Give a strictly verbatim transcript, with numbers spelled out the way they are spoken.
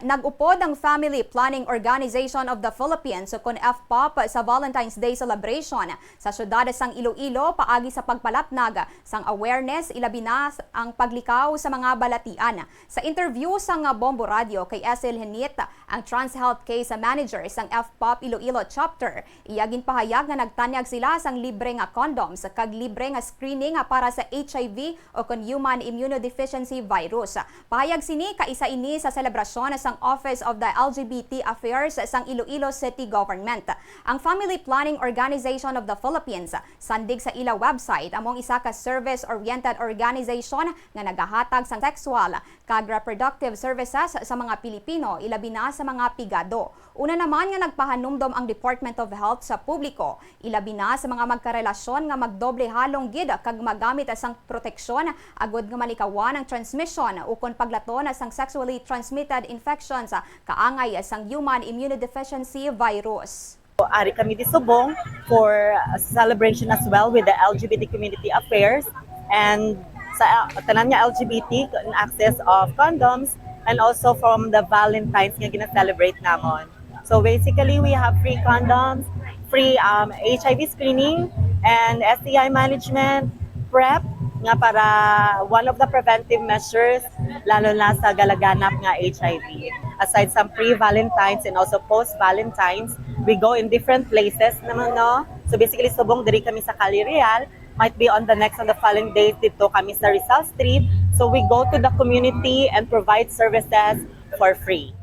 Nag-upod ang Family Planning Organization of the Philippines, o kon F P O P, sa Valentine's Day celebration sa siyudad sang Iloilo paagi sa pagpalapnag sang awareness, ilabi na ang paglikaw sa mga balatian. Sa interview sang Bombo Radio kay Esel Henit, ang TransHealth Case Manager sang F P O P Iloilo Chapter, iya ginpahayag nga nagtanyag sila sang libre nga condoms kag libre nga screening para sa H I V o kon human immunodeficiency virus. Pahayag sini, kaisa ini sa selebrasyon sang Office of the L G B T Affairs sang Iloilo City Government. Ang Family Planning Organization of the Philippines, sandig sa ila website, amo ang isa ka service-oriented organization nga nagahatag sang sexual kag reproductive services sa mga Pilipino, ilabi na sa mga pigado. Una naman nga nagpahanumdom ang Department of Health sa publiko, ilabi na sa mga magkarelasyon, nga magdoble halong gid kag magamit sang proteksyon agud nga malikawan ang transmission ukon paglaton sang sexually transmitted infections kaangay sang human immunodeficiency virus. Ari kami di subong for a celebration as well with the L G B T Community Affairs and sa tanan nga L G B T, an access of condoms, and also from the Valentine's nga gina-celebrate namon. So basically, we have free condoms, free, um, H I V screening, and S T I management, PrEP, nga para one of the preventive measures, lalo na sa galaganap nga H I V. Aside sa pre-Valentine's and also post-Valentine's, we go in different places naman, no? So basically, subong diri kami sa Calle Real, might be on the next, on the following days, dito kami sa Rizal Street. So we go to the community and provide services for free.